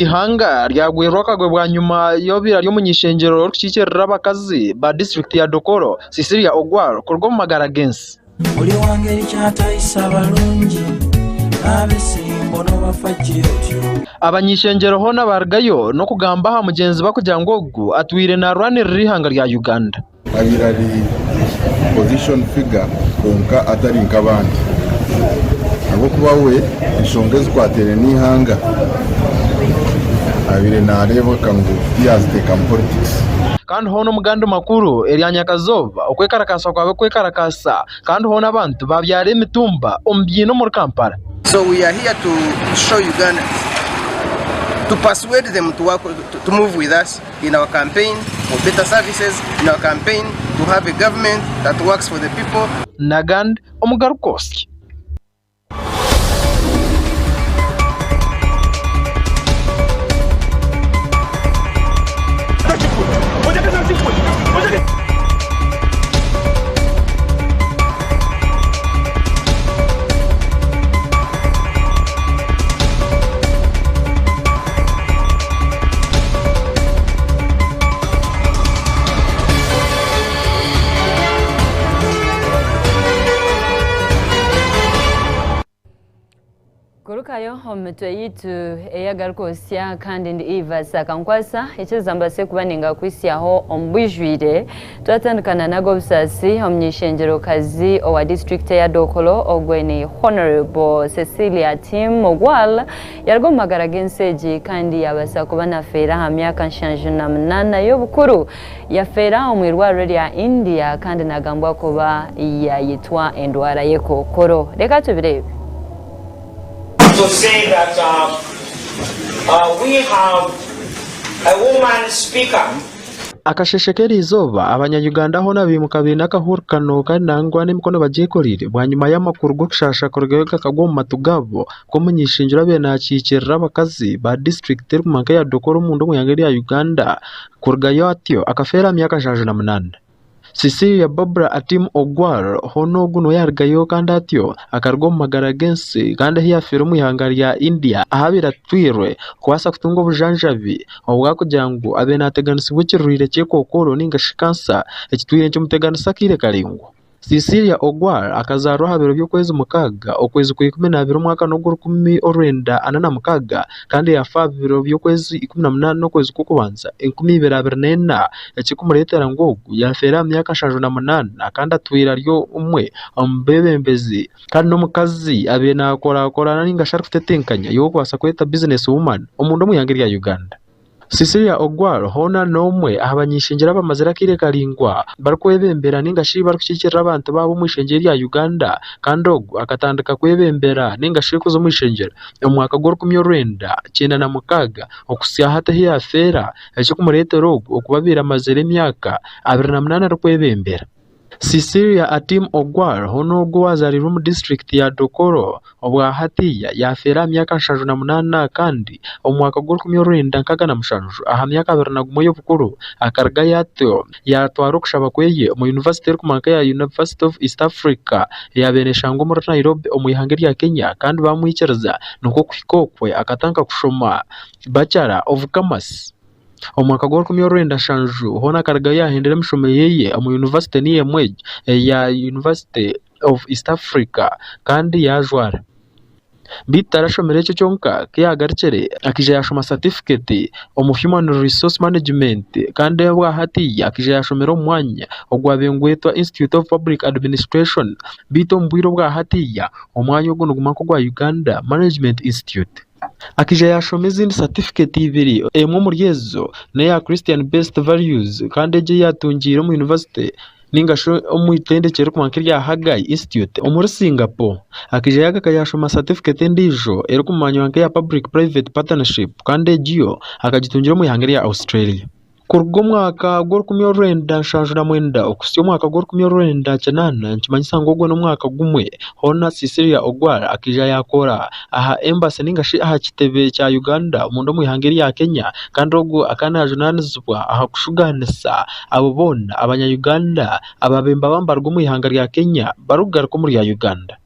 Eihanga ryagwerwa akagwe bwanyima y'obaire ari omuny'eishengyero orikukiikirira abakazi ba disiturikiti ya Dokolo, Cecilia Ogwal kuruga omu magara g'ensi. Oli wangeri ki atayisa balungi n'abesimbo n'obafa ki otyo? Abany'eishengyero hoona baarugayo n'okugamba aha mugyenzi barikugira ngu ogu atwire naarwanirira eihanga rya Uganda. Abaire ari position figure kwonka atari nk'abandi ahabw'okuba we enshonga ezikwataine n'eihanga abaire nareebeka ngu tiyaziteeka mu politics. Kandi hoona omu gandi makuru, erya nyakazooba okwekarakaasa kwaba kwekarakaasa kandi hoona abantu baabyara emitumba omu biina omuri Kampala. So we are here to show Ugandans, to persuade them to work, to move with us. in our campaign for better services, in our campaign to have a government that works for the people. N'agandi omugaruka osye. Gurukayo omu mitwe yaitu ey'agarikwotsya kandi ndi Eva Sakankwasa ikiriza mbaase kuba ningakuhitsyaho omu bwijwire. Twatandika na n'ag'obusaasi omuny'eishengyerokazi owa disiturikiti eya Dokolo ogwe ni Honourable Cecilia Tim Ogwal Yaruga omu magara g'ensi egi kandi yaabaasa kuba naafeera aha myaka 78 y'obukuru. Yafeera omu irwariro erya India kandi naagambwa kuba yaayitwa endwara y'ekookoro. Reka tubireebe. To say that we have a woman speaker. Akasheeshe k'eriizooba, abanya-Uganda hoona baimuka baine akahurikano kandi nangwa n'emikono bagyekoreire bwanyima y'amakuru g'okushaasha kurugayo gakagwa omu matu gaabo ku omuny'eishengyero abaire nakiikirira abakazi ba disiturikiti erikumanywa nk'eya Dokolo omunda omu ihanga erya Uganda kurugayo atyo akafeera aha myaka 78. Cecilia Barbara Atim Ogwal hoona ogu niwe yaarugayo kandi atyo akaruga omu magara g'ensi kandi ahu yaafiire omu ihanga rya India ahu abaire atwirwe kubaasa kutunga obujanjabi obu arikugira ngu abaire naateganisibwa ekirwaire ky'ekookoro nainga shi kansa ekitwire nikimuteganisa akaire karaingwa. Cecilia Ogwal akazaarwa aha biro by'okwezi mukaaga, okwezi kwa 12 omwaka n'ogw'orukumi orwenda ana na mukaaga kandi yaafa aha biro by'okwezi 18 okwezi kw'okubanza 2024 ekirikumureetera ngu ogu yaafeera aha myaka 78 kandi atwire ari omwe omu beebembezi kandi n'omukazi abaire naakorakora nainga shi arikutetenkanya y'okubaasa kweta bizinesi woman omunda omu ihanga erya Uganda. Cecilia Ogwal hoona n'omwe aha bany'eishengyero abamazire akaire karaingwa barikwebembera nainga shi barikukiikirira abantu baabo omu ishengyero erya Uganda kandi ogu akatandika kwebembera nainga shi kuza omu ishengyero omu mwaka gw'orukumi orwenda 96 okuhitsya hati ahu yaafeera ekirikumureetera ogu okuba abaire amazire emyaka 28 arikwebembera. Cecilia Atim Ogwal hoona ogwo owaazaariirwe omu disiturikiti ya Dokolo obwa hatiiya yaafeera aha myaka 78 kandi omu mwaka gw'orukumi orwenda nkaaga na mushanju aha myaka 21 y'obukuru akarugayo atyo yaatwara okushaba kwe omu yunivasite erikumanywa nk'eya University of East Africa eyaabaire neeshangwa omuri Nairobi omu ihanga erya Kenya kandi baamwikiriza nikwo kuhika okwe akatandika kushoma Bachelor of Commerce. Omu mwaka gw'orukumi orwenda nshanju hoona akarugayo yaahendera emishomo ye omu yunivasite niyo emwe egyo eya University of East Africa kandi yaajwara. Beitu tarashomire ekyo kyonka, ku yaagarukire akaija yaashoma satifiketi omu Human Resource Management kandi obwa hati akaija yaashomera omu mwanya ogwabaire nigwetwa Institute of Public Administration beitu omu bwire obwa hatiiya omwanya ogu nigumanywa nk'ogwa Uganda Management Institute. Akaija yaashoma ezindi satifiketi ibiri, emwe omuri ezo n'eya Christian Best Values kandi egyo ei yaatungiire omu yunivasite nainga shi omu itendekyero eririkumanywa nk'erya Haggai Institute omuri Singapore. Akaija yaagaruka yaashoma satifiketi endiijo erikumanywa nk'eya Public Private Partnership kandi egi yo akagitungira omu ihanga erya Australia. Kuruga omwaka gw'orukumi orwenda nshanju na mwenda okuhitsya omwaka gw'orukumi orwenda kinaana nikimanyisa ngu ogwo n'omwaka gumwe hoona Cecilia Ogwal akaija yaakora aha embassy ninga shi aha kitebe kya Uganda omunda omu ihanga erya Kenya kandi ogwo akaba najunaanizibwa aha kushugaanisa abo boona abanya Uganda abaabaire nibaba nibaruga omu ihanga rya Kenya barikugaruka omuri rya Uganda.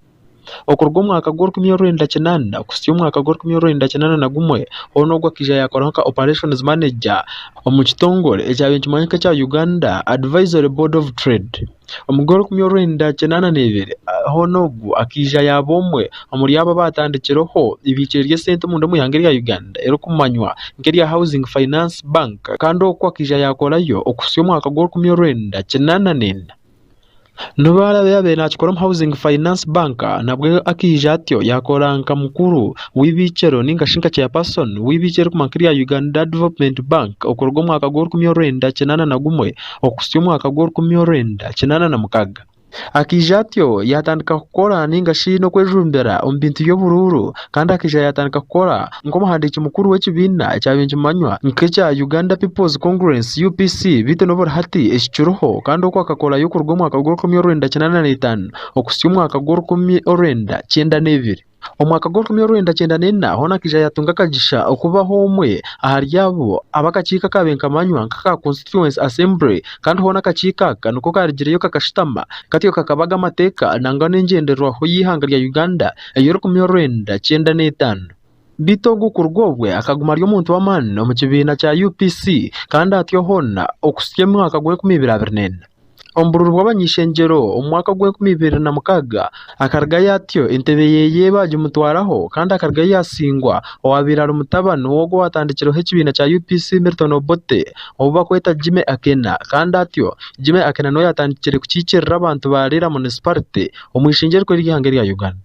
Okuruga omu mwaka gw'orukumi orwenda kinaana kuhitsya omwaka gw'orukumi orwenda kinaana na gumwe, hoona ogwo akaija yaakoraho nka Operations Manager omu kitongore ekyabaire nikimanywa nk'ekya Uganda Advisory Board of Trade. Omu gw'orukumi orwenda kinaana n'ebiri, hoona ogwo akaija yaaba omwe omuri abo abaatandikireho eibiikiro ry'esente omunda omu ihanga erya Uganda erikumanywa nk'erya Housing Finance Bank kandi okwo akaija yaakorayo okuhitsya omwaka gw'orukumi orwenda kinaana n'ena. N'obu araabe yaabaire naakikora omu Housing Finance Bank, nabwo akaija atyo yaakora nka mukuru w'eibiikiro nainga shi nka chairperson w'eibiikiro erikumanywa nk'erya Uganda Development Bank okuruga omu mwaka gw'orukumi orwenda kinaana na gumwe okuhitsya omwaka gw'orukumi orwenda kinaana na mukaaga. Akaija atyo yaatandika kukora nainga shi n'okwejumbira omu bintu by'oburuuru kandi akaija yaatandika kukora nk'omuhandiiki mukuru w'ekibiina ekyabaire nikimanywa nk'ekya Uganda People's Congress, UPC, beitu n'oburi hati ekikiriho kandi okwo akakorayo kuruga omwaka gw'orukumi orwenda kinaana n'eitaano okuhitsya omwaka gw'orukumi orwenda kyenda n'ebiri. Omwaka gw'orukumi orwenda kyenda n'ena hoona akaija yaatunga akagisha okubaho omwe ahari abo ab'akakiiko akaabaire nikamanywa nk'aka Constituency Assembly kandi hoona akakiiko aka nikwo kaarugireyo kakashutama katyo kakabaga amateeka nangwa n'engyenderwaho y'eihanga rya Uganda ey'orukumi 905. Beitu ogu kuruga obwe akaguma ari omuntu w'amaani omu kibiina kya UPC kandi atyo hoona okuhitsya omwaka gw'enkumi ibiri abiri n'ena. Omu bururu bw'abany'eishengyero omu mwaka gw'enkumi ibiri na mukaaga akarugayo atyo entebe ye baagimutwaraho kandi akarugayo yaasingwa owaabaire ari mutabani w'ogwo owaatandikireho ekibiina kya UPC Milton Obote ou barikweta Jimmy Akena kandi atyo Jimmy Akena niwe yaatandikire kukiikirira abantu ba Lira Munisiparite omu ishengyero rikuru ery'eihanga erya Uganda.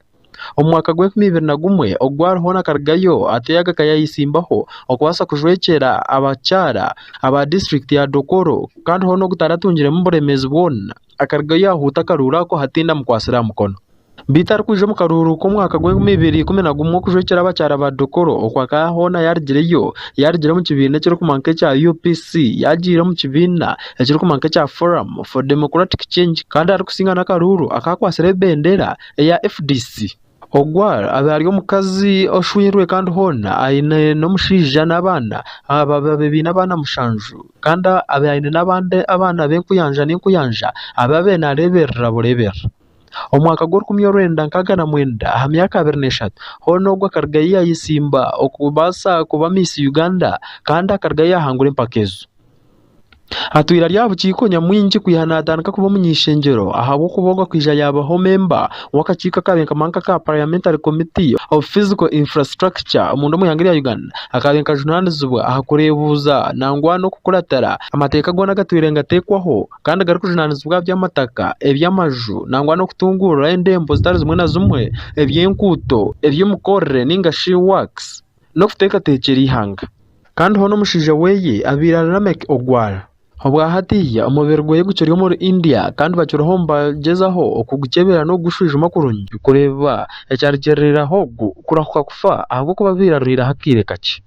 Omu mwaka gw'enkumi ibiri na gumwe ogwo hariho akarugayo atyo yaagaruka yaayetsimbaho okubaasa kujwekyera abakyara aba disiturikiti ya Dokolo kandi hoona ogu taratungiremu buremeezi bwona akarugayo yaahuuta akaruuru ako hataine amukwatsire aha mukono. Beitu arikwija omu karuuru k'omwaka gw'enkumi ibiri ikumi na gumwe okujwekyera abakyara ba Dokolo okwo akaba hoona yaarugireyo yaarugire omu kibiina ekirikumanywa nk'ekya UPC yaagiire omu kibiina ekirikumanywa nk'ekya Forum for Democratic Change kandi arikusinga n'akaruuru akaakwatsire ebendera eya FDC. Ogwal abe ari omukazi oshweirwe kandi hoona aine n'omushaija n'abaana aba babe baine abaana mushanju kandi abe aine n'abandi abaana b'enkuyanja n'enkuyanja abu abaire naareeberera bureeberera. Omu mwaka gw'orukumi orwenda nkaaga na mwenda aha myaka 23 hoona ogwo akarugayo yaayetsimba okubaasa kuba Miss Uganda kandi akarugayo yaahangura empaka ezo. Atwire ari aha bukiiko nyamwingi kwiha naatandika kuba omuny'eishengyero ahabw'okuba ogwo akwija yaabaho memba w'akakiiko akaabaire nikamanywa nk'aka Parliamentary Committee of Physical Infrastructure omunda omu ihanga erya Uganda. Akaabaire nikajunaanizibwa aha kureebuuza nangwa n'okukuratira amateeka goona agatwire nigateekwaho kandi garikujunaanizibwa aha by'amataka, eby'amaju nangwa n'okutunguura endembo zitari zimwe na zimwe, eby'enguuto, eby'emikorere ninga shi works n'okuteekateekyera eihanga. Kandi hoona omushaija we abaire ari Lameck Ogwal. Obwa hatiiya omubiri gwe gukiri omuri India kandi bakiriho nibagyezaho okugukyebera n'okugushwijuma kurungi kureeba ekyarugiriraho ogu kurahuka kufa ahabw'okuba abaire arwaireho akaire kakye.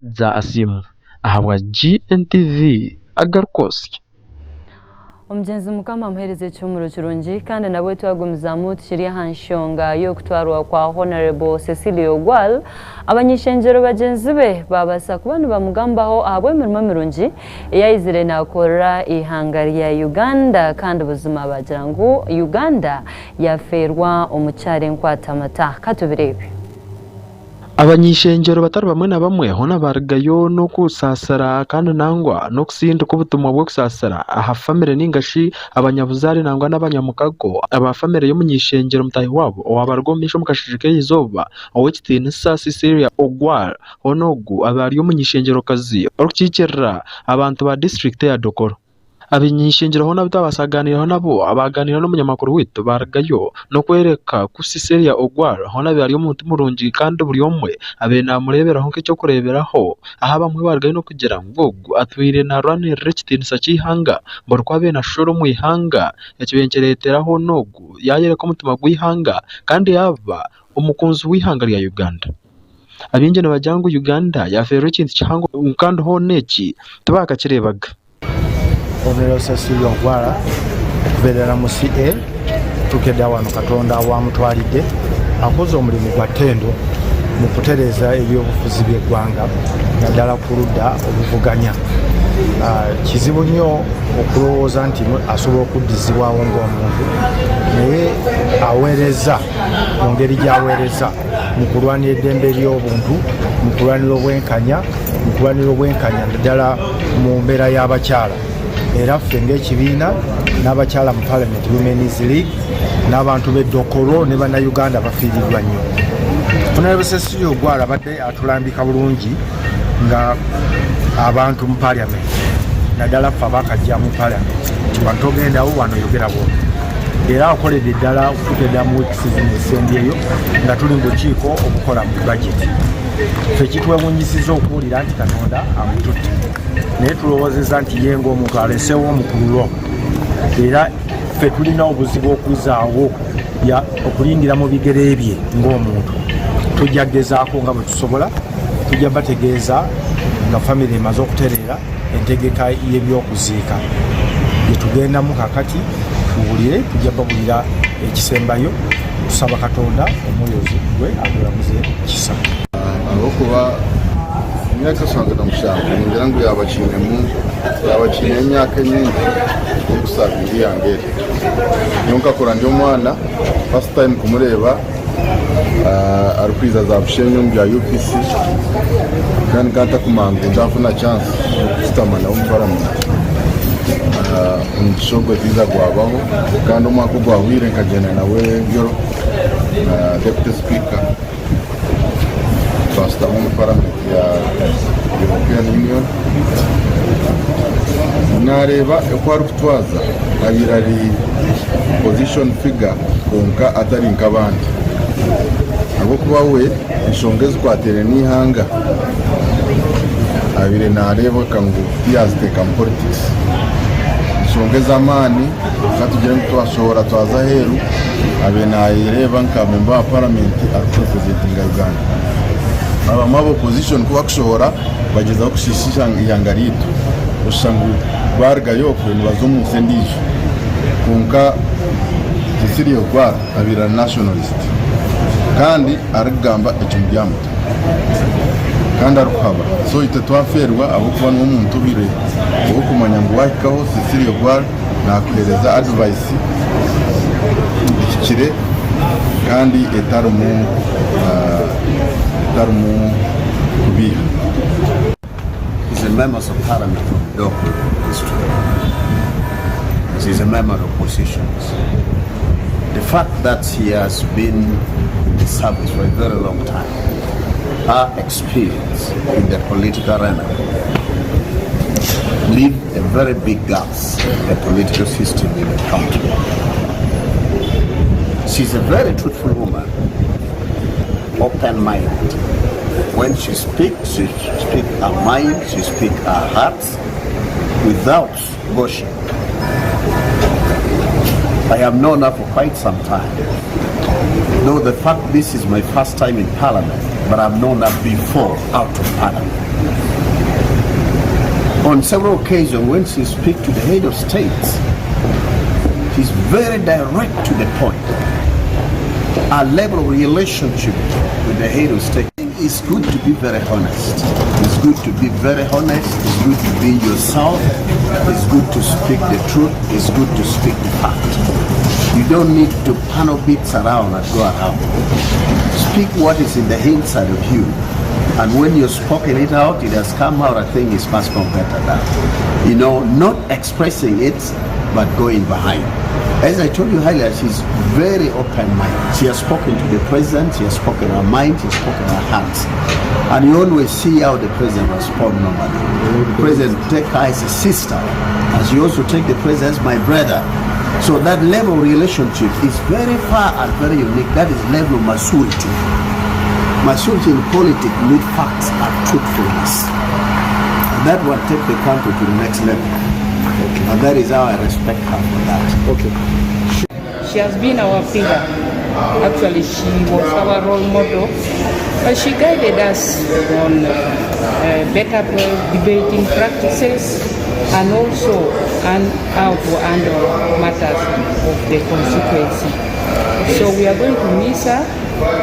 Za Asiimwe ahabwa GNTV agarikwotsya. Omugyenzi Mukama amuhereze ekihumuro kirungi kandi nabwe twagumizamu tukiri aha nshonga y'okutwarwa kwa Honourable Cecilia Ogwal, abany'eishengyero bagyenzi be babaasa kuba nibamugambaho ahabw'emirimo mirungi ei aizire nakorera eihanga rya Uganda kandi buzima bagira ngu Uganda yafeerwa omukyara enkwatamata. Katubireebe. Abany'eishengyero batari bamwe na bamwe hoona baarugayo n'okusaasira kandi nangwa n'okutsindika obutumwa bw'okusaasira aha famire nainga shi abanyabuzaare nangwa n'abanyamukago aba famire y'omuny'eishengyero mutaahi waabo owaabaruga omu maisho omu kasheeshe k'eizooba ow'ekitiinisa Cecilia Ogwal. Hoona ogu abaire ari omuny'eishengyerokazi orikukiikirira abantu ba disiturikiti eya Dokolo. Abany'eishengyero hoona abu twabaasa kugaaniiraho nabo, abaagaaniire n'omunyamakuru waitu baarugayo n'okworeka ku Cecilia Ogwal hoona abaire ari omuntu murungi kandi buri omwe abaire naamureeberaho nk'eky'okureeberaho ahu abamwe baarugayo n'okugira ngu ogu atwire naarwanirira ekitiinisa ky'eihanga buri ku abaire naashoshora omu ihanga ekibaire nikireetera hoona ogu yaayoreka omutima gw'eihanga kandi yaaba omukunzi w'eihanga rya Uganda. Abaingi nibagira ngu Uganda yaafeerwa ekintu kihango kandi hoona eki tibakakireebaga. Honourable Cecilia Ogwala okubeerera mu CA tukedda wano Katonda wamutwalidde akoze omulimu gwa ttendo. mu kutereeza ebyobufuzi by'eggwanga naddala ku ludda oluvuganya. Kizibu nnyo okulowooza nti asobola okuddizibwawo ng'omuntu naye aweerezza mu ngeri gy'aweerezza mu kulwanira eddembe ly'obuntu, mu kulwanira obwenkanya, mu kulwanira obwenkanya naddala mu mbeera y'abakyala. Era ffe ng'ekibiina n'abakyala mu Parliament Women's League n'abantu b'e Dokolo ne Bannayuganda bafiiriddwa nnyo. Honorable Cecilia Ogwal abadde atulambika bulungi nga abantu mu Parliament naddala ffe abakajja mu Parliament nti wano togendawo wano yogera bwoti era akoledde ddala okutuuka ddala mu weeks zino ezisembyeyo nga tuli mu bukiiko obukola mu budget. Ffe kitwewunyisizza okuwulira nti Katonda amututte. Naye tulowoozezza nti ye ng'omuntu aleseewo omukululo era ffe tulina obuzibu okuzaawo okuyingira mu bigere bye ng'omuntu. Tujja kugezaako nga bwe tusobola, tujja bategeeza nga famire emaze okutereera entegeka y'ebyokuziika gye tugendamu kakati tuwulire, tujja babulira ekisembayo. Tusaba Katonda omwoyo gwe agulamuze kisa. Ahabw'okuba emyaka nsanju na mushanju ningira ngu yaaba akiinemu yaaba akiine emyaka emingi y'okusaavinga eihanga eri. Nyowe nkakura ndi omwana first time kumureeba arikwija za Bushenyi omu bya UPC kandi nkaba ntakumanya ngu nzafuna chance y'okushutama nawe omu parliament. Omugisha ogwo tihaija gwabaho kandi omwaka ogwahweire nkagyenda nawe Europe na deputy speaker. Twashutama omu paramenti ya European Union. Naareeba oku arikutwaza abaire ari position figure kwonka atari nk'abandi ahabw'okuba we enshonga ezikwataine n'eihanga abaire naareebeka ngu tiyaziteeka mu politics. Enshonga ez'amaani ka tugire ngu twashohora twaza aheeru abaire nayereeba nka memba wa paramenti arikurepresentinga Uganda. Abamwe aba opposition ku bakushohora bagyezaho kushiisha eihanga ryaitu oshusha ngu barugayo okwe nibaza omu nsi endiijo. Kwonka Cecilia Ogwal abaire ari nationalist kandi arikugamba ekimuri aha mutwe kandi arikuhaba. So itwe twafeerwa ahabw'okuba niwe omuntu obaire ow'okumanya ngu waahikaho Cecilia Ogwal Naakuheereza advice ehikire kandi etarimu etarimu kubeiha. He's a member of parliament from Dokolo district. He's a member of oppositions. The fact that he has been in the service for a very long time, her experience in the political arena leave a very big gaps in the political system in the country. She's a very truthful woman, open-minded. When she speaks, she speaks her mind, she speaks her heart without gossip. I have known her for quite some time. Though the fact this is my first time in parliament, but I've known her before out of parliament. On several occasions, when she speaks to the head of states, she's very direct to the point. Our level of relationship with the head of state it's good to be very honest. It's good to be very honest. It's good to be yourself. It's good to speak the truth. It's good to speak the fact. You don't need to panel bits around and go around. Speak what is in the inside of you. And when you've spoken it out, it has come out, I think it's much more better than, you know, not expressing it, but going behind. As I told you earlier, she's very open-minded. She has spoken to the president, she has spoken her mind, she has spoken her heart. And you always see how the president responds normally. The president take her as a sister, and she also take the president as my brother. So that level of relationship is very far and very unique. That is level of maturity. Maturity in politics need facts and truthfulness. And that will take the country to the next level. Okay. And that is how I respect her for that. Okay. She has been our figure. Actually, she was our role model. But she guided us on better debating practices and also on how to handle matters of the constituency. So we are going to miss her.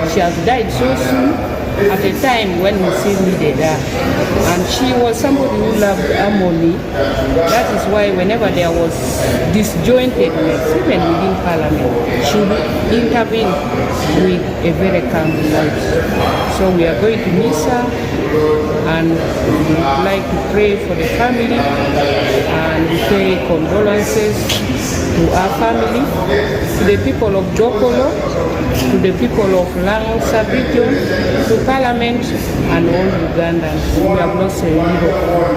She has died so soon. at a time when we still needed her. And she was somebody who loved harmony. That is why whenever there was disjointedness, even within Parliament, she would intervene with a very calm voice. So we are going to miss her and we would like to pray for the family and we pay condolences to our family, to the people of Dokolo, to the people of Lango sub-region, to Parliament and all Ugandans. We have lost a hero.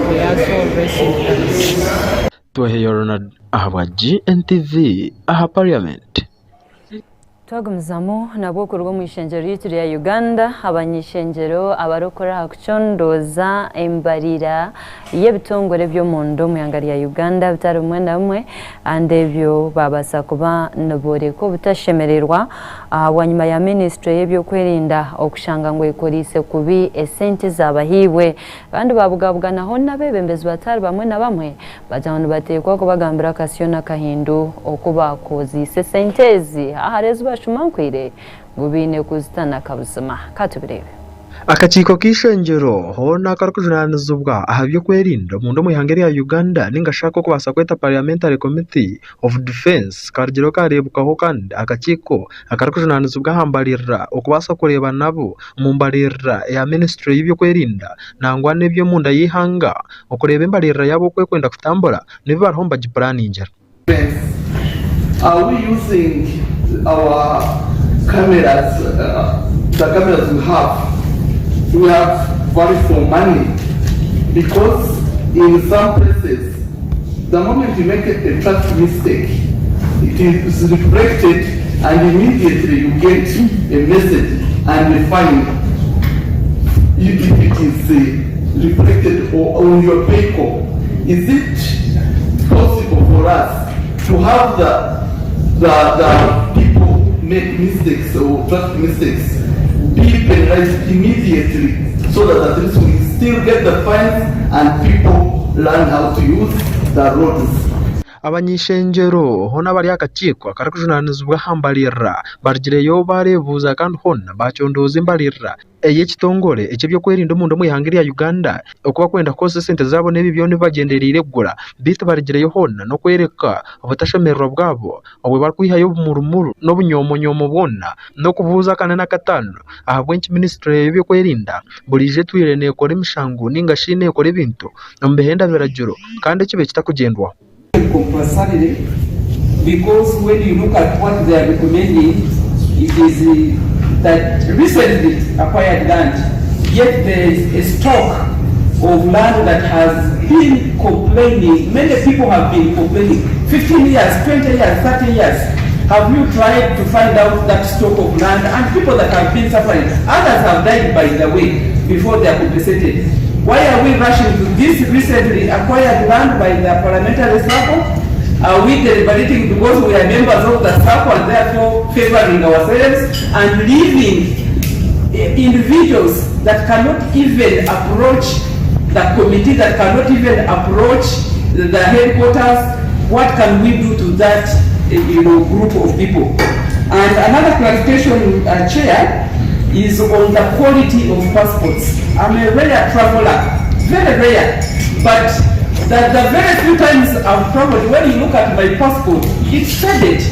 May her soul rest in peace. Tweheyo Ronald ahabwa GNTV aha Parliament. Twagumizamu nabwo kuruga omu ishengyero ryaitu rya Uganda, abany'ishengyero abarikukora aha kucondooza embarira y'ebitongore eby'omunda omu ihanga rya Uganda bitari bimwe na bimwe kandi ebyo baabaasa kuba nibooreka obutashemererwa bwanyima ya minisitule y'ebyokwerinda okushanga ngu ekoreise kubi esente ezaabahaibwe kandi baabugabuganaho n'abeebembezi batari bamwe na bamwe Bagira ngu nibateekwa kubagambira akasyo n'akahindu oku baakoziise esente ezi ahari ezi bashumankwire ngu baine kuzitanaka buzima. Ka tubireebe. Akakiiko k'eishengyero hoona akarikujunaanizibwa aha by'okwerinda omunda omu ihanga erya Uganda ninga shi ak'okubaasa kweta Parliamentary Committee of Defence karugireho kaareebukaho kandi akakiiko akarikujunaanizibwa aha mbaririra okubaasa kureeba nabo omu mbaririra eya minisiture y'eby'okwerinda nangwa n'eby'omunda y'eihanga Okureeba embaririra yaabo oku erikwenda kutambura n'ebi bariho nibagipuraningira. Are we using our cameras, the cameras we have, we have value for money because in some places the moment you make a traffic mistake it is reflected and immediately you get a message and a fine if it is reflected on your vehicle. Is it possible for us to have the, the, the people make mistakes or traffic mistakes be penalized immediately so that at least we still get the fines and people learn how to use the roads? Abany'eishengyero hoona abari aha kakiiko akarikujunaanizibwa aha mbaririra barugireyo baareebuuza kandi hoona baacondooza embaririra ey'ekitongore eky'ebyokwerinda omunda omu ihanga erya Uganda oku barikwenda kukozesa esente zaabo n'ebi byona ebi bagyendereire kugura beitu barugireyo hoona n'okworeka obutashemererwa bwabo obwo barikwihayo obumurumuru n'obunyomonyoomo bwona n'okubuuza akana n'akataano ahabw'enki minisitule y'ebyokwerinda buriijo etwire neekora emishango ninga shi neekora ebintu omu bihenda biragiro kandi ekibe kitakugyendwaho. Compulsorily because when you look at what they are recommending it is that recently acquired land yet there is a stock of land that has been complaining many people have been complaining 15 years 20 years 30 years have you tried to find out that stock of land and people that have been suffering others have died by the way before they are compensated why are we rushing to this recently acquired land by the parliamentary circle are we deliberating because we are members of the circle and therefore favoring ourselves and leaving individuals that cannot even approach the committee, that cannot even approach the headquarters? What can we do to that you know, group of people? And another clarification, Chair, is on the quality of passports. I'm a rare traveler, very rare, but the, the very few times I've traveled, when you look at my passport, it's faded.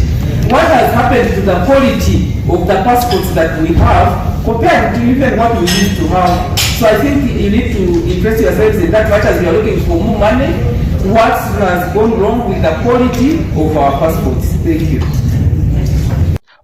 What has happened to the quality of the passports that we have compared to even what we used to have? So I think you need to interest yourselves in that much as you are looking for more money. What has gone wrong with the quality of our passports? Thank you.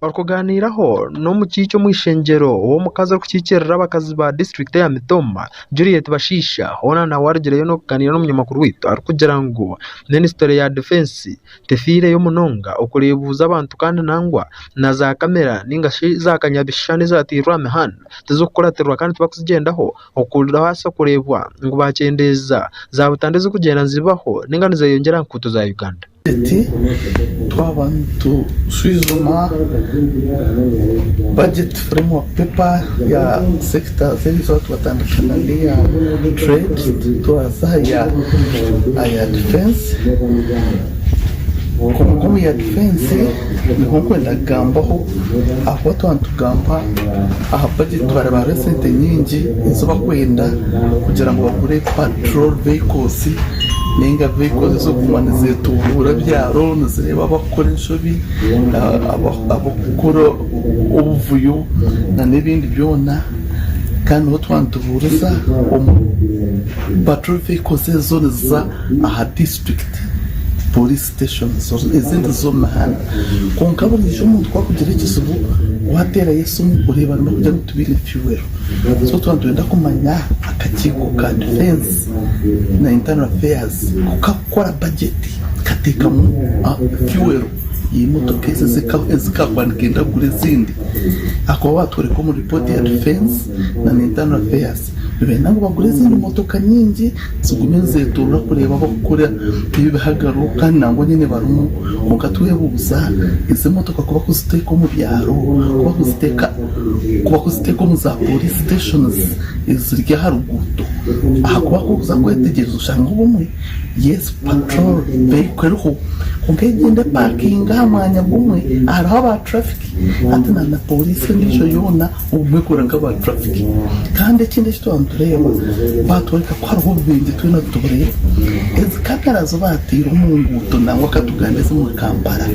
Orikugaaniiraho n'omukiiki omu ishengyero ow'omukazi orikukiikirira abakazi ba disiturikiti eya Mitooma, Juliet Bashaija hoona nawe arugireyo n'okugaaniira n'omunyamakuru waitu arikugira ngu minisitule ya difensi tefiireyo munonga okureebuuza abantu kandi nangwa na za kamera ninga shi za kanyabishushani ezateirwe aha mihanda tizikukuratirwa kandi tibakuzigyendaho okubaasa kureebwa ngu baakyendeeza za butandu ezirikugyenda nizibaho ninga nizeyongyera aha nkuuto za Uganda. Eti, Twaba nitushwijuma budget framework paper ya sectors ezo twatandika n'eya trade twaza aha ya defence. Kwonka omu ya defense niho nkwenda kugambaho ahakuba twaba nitugamba aha budget twareeba hariho esente nyingi ezi bakwenda kugira ngu bagure patrol vehicles ninga vehicles ez'okuguma nizeturuura ebyaro nizireeba abakukora enshobi, abakukora obuvuyo n'ebindi byona kandi niho twaba nitubuuriza omu patrol vehicles ezo niziza aha disiturikiti police stations ezindi z'omu mihanda. Kwonka buriijo omuntu ku arikugira ekizibu wateerayo esimu oreeba nibakugira ngu tibaine fuel. So twaba nitwenda kumanya akakiiko ka defence na internal affairs ku kakukora budget kateekamu fuel y'emotoka ezi ezi kakuba nikenda kugura ezindi ahakuba baatworeka omu report ya defence na internal affairs Nibenda ngu bagure ezindi motoka nyingi zigume nizetorora kureeba abakukora ebihagaro kandi nangwa nyine barimu kwonka twebuuza ezi emotoka ku bakuziteeka omu byaro ku bakuziteeka ku bakuziteeka omu za police stations eziri aha ruguuto ahakuba ku orikuza kwetegyereza oshanga obumwe yes patrol vehicle eriho kwonka egyenda epakinga aha mwanya gumwe hariho aba traffic Hati na na pooriisi endiijo yoona obumwe ekora nk'aba traffic. Kandi ekindi eki twaba nitureeba, baatworeka ku hariho obubenje twena nitubureeba. Ezi kamera zi baataire omu nguuto nangwa ka tugambe ez'omuri Kampala,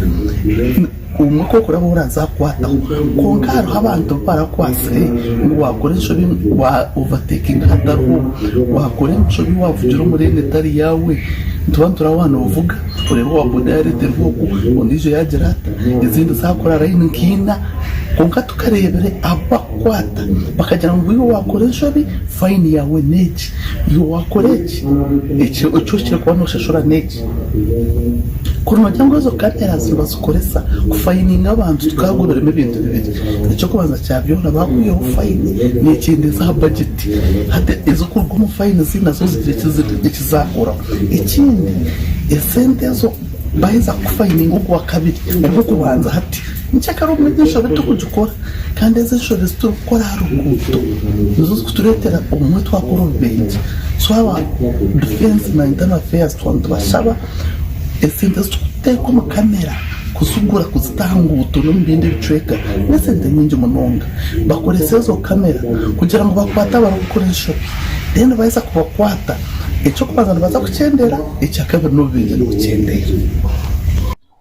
obumwe ku orikuraba orazakwataho kwonka hariho abantu abu barakwatsire ngu waakora enshobi wa overtakinga hatariho, waakora enshobi waavugira omu reeni etari yaawe, nituba nitureeba waaba noovuga oreeba owa boda yaareeterwa oku, ondiijo yaagira ata. Ezindi zaakora layini nka ina, kwonka tukareebire abu barikukwata bakagira ngu iwe waakora enshobi fayini yaawe n'egi, iwe waakora eki, eki okirikuba nooshashura n'eki. Kuri noogira ngu ezo kamera nibazikoresa kufayininga abantu tukaagobiremu ebintu bibiri. Eky'okubanza kya byona baakwihaho fayini neekyendeeza aha bajeti. Hati ezirikuruga omu fayini nazo zigira eki zaakoraho. Ekindi esente ezo. Baheza kukufayininga ogwakabiri, ogw'okubanza hati nkyakara obumwe enshobe turikugikora kandi ezi enshobe ezi turikukora aha ruguuto nizo zirikutureetera obumwe twakora obubenje. So aba defence na internal affairs twaba nitubashaba esente ezi turikuteeka omu kamera kuzigura kuzita aha nguuto n'omu bindi ebicweka n'esente nyingi munonga. Bakorese ezo kamera kugira ngu bakwate abarikukora enshobe then baheza kubakwata eky'okubanza nibaza kukyendera. Ekyakabiri n'obubenje nibukyendeera.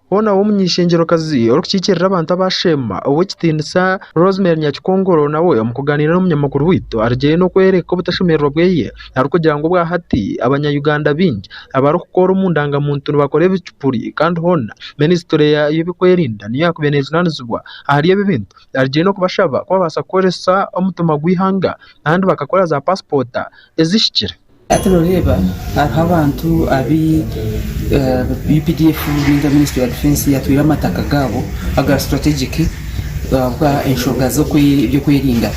Hoona w'omuny'eishengyerokazi orikukiikirira abantu aba Sheema, Ow'ekitiinisa Rosemary Nyakikongoro nawe omu kugaaniira n'omunyamakuru waitu arugire n'okworeka obutashemererwa bweye arikugira ngu obwahati abanya Uganda baingi abarikukora omu ndangamuntu nibakora ebicupuri kandi hoona minisitule y'ebyokwerinda niyo yaakubaire neejunaanizibwa ahari ebi ebintu. Arugire n'okubashaba ku babaasa kukoresa omutima gw'eihanga kandi bakakora za paasipoota ezihikire. Hati noreeba hariho abantu abu UPDF ninga ministry ya defense yatwire amataka gaabo aga strategic ahabwa enshonga z'ebyokwerinda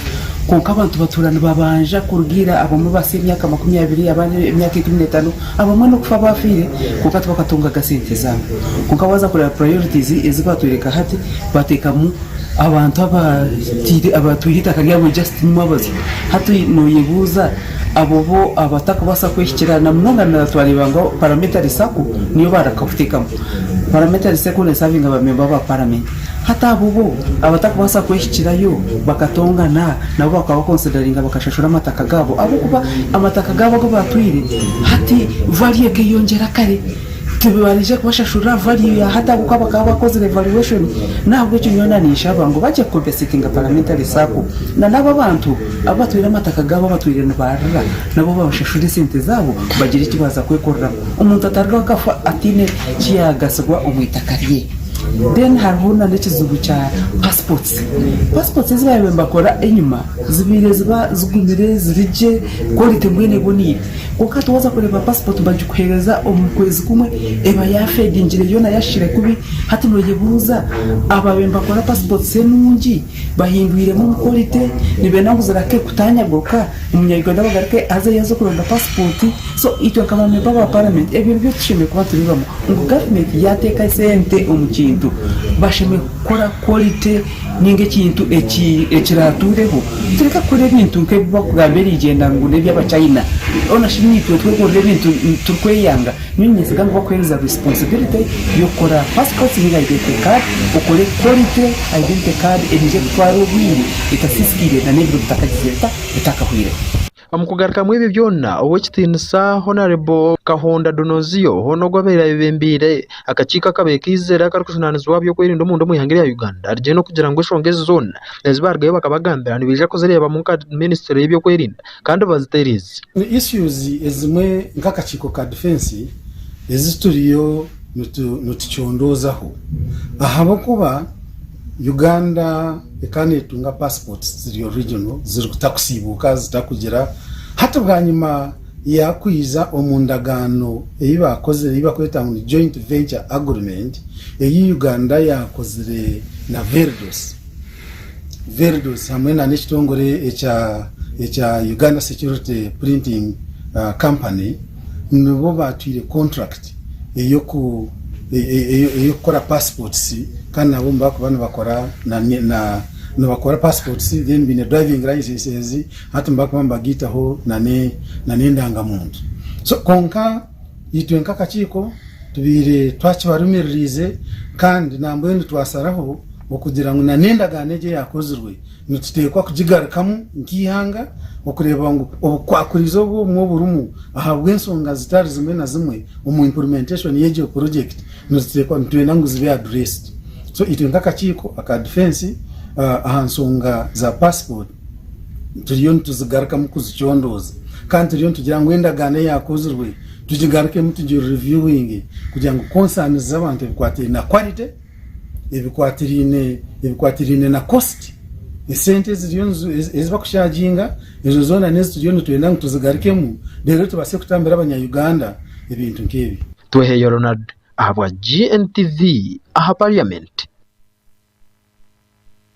kwonka abantu batuura nibabanja kuruga ira abamwe baasa emyaka 20 abandi emyaka 15 abamwe n'okufa baafiire kwonka tibakatungaga sente zaabo kwonka waaza kureeba priorities ezi batworeka hati bateekamu abantu abatwire eitaka ryabo just nimwabaza hati noyebuuza Abo bo abatakubaasa kwehikira na munonga na twareeba ngu Parliamentary Sacco niyo baarakakuteekamu. Parliamentary Sacco nesavinga ba member ba Parliament. Hati abo bo abatakubaasa kwehikirayo bakatongana nabo bakaba bakonsideringa bakashashura amataka gaabo ahabw'okuba amataka gaabo agu baatwire hati value ekeyongyera kare. Tibarije kubashashurira value ya hati ahabw'okuba bakaba bakozire evaluation. N'ahabw'ekyo nyowe na ninshaba ngu bagye kucompensatinga Parliamentary Sacco na n'abo abantu abatwire amataka gaabo abatwire nibarira nabo babashashure esente zaabo bagire eki baaza kwekoreramu. Omuntu atarira akafa ataine ki yaagasirwa omu itaka rye. Then hariho na n'ekizibu kya passports. Passports ezi baabaire nibakora enyima zibaire ziba zigumire ziri gye quality mbwenu eboniire. Kwonka hati waaza kureeba passport bagikuheereza omu kwezi kumwe eba yafedingire yoona yashishire kubi. Hati noyebuuza abaabaire nibakora passports enungi bahindwiremu omu quality nibenda ngu zirake kutanyaguruka omunya Uganda bagaruke aze yaza kuronda passport. So itwe nka ba member ba parliament ebyo nibyo tushemereire kuba nitureebamu ngu government yateeka esente omu kintu. kintu. Bashemereire kukora quality ninga ekintu ekiratuureho. Tureke kukora ebintu nk'ebi barikugamba eriigyenda ngu n'eby'abachina. Hoona shi naitwe twekorera ebintu turikweyanga. Nyowe niinyesiga ngu bakuheereza responsibility y'okukora passports ninga identity card, okore quality identity card eriija kutwara obwire etasiisikaire na n'ebiro bitakagizire ta bitakahwire. Omu kugarukamu ebi byona, Ow'ekitiinisa Honarebo Kahonda Donozio hoona ogwo abaire ayebembeire akakiiko akabaire kaizire akarikujunaanizibwa aha by'okwerinda omunda omu ihanga erya Uganda arigyenda okugira ngu enshonga ezi zoona ezi baarugayo bakabagambira nibaija kuzireebamu nka minisitule y'eby'okwerinda kandi bazitereeze. Issues ezimwe nk'akakiiko ka defence ezi turiyo nitucondoozaho ahabw'okuba Uganda ekaba netunga passports ziri original zirikutakusiibuuka zitakugira hati bwanyima yakwija omu ndagaano ei bakozire ei bakweta ngu ni joint venture agreement ei Uganda yakozire na Verdos Verdos hamwe na n'ekitongore ekya ekya Uganda Security Printing Company nibo batwire contract eyoku eyokukora passports kandi nabo nibakuba nibakora na na nibakora passports then baine driving licenses hati nibakuba nibagaitaho na n'endangamuntu so kwonka itwe nk'akakiiko tubaire twakibarumiririize kandi nambwenu twasaraho okugira ngu na n'endagaano egyo eyakozirwe nituteekwa kugigarukamu nk'eihanga okureeba ngu obukwakurizo obumwe oburimu ahabw'enshonga zitari zimwe na zimwe omu implementation y'egyo project nituteekwa nitwenda ngu zibe addressed. So itwe nk'akakiiko aka defence aha nshonga za passport turiyo nituzigarukamu kuzicondooza kandi turiyo nitugira ngu endagaano eyakozirwe tugigarukemu tugi reviewing kugira ngu concerns z'abantu ebikwatiraine na quality ebikwatiraine ebikwatiraine na cost esente eziriyo ezi bakucharginga ezo zoona n'ezi turiyo nitwenda ngu tuzigarukemu reero tubaase kutambira abanya Uganda ebintu nk'ebi. Tweheyo Ronald ahabwa GNTV aha Parliament.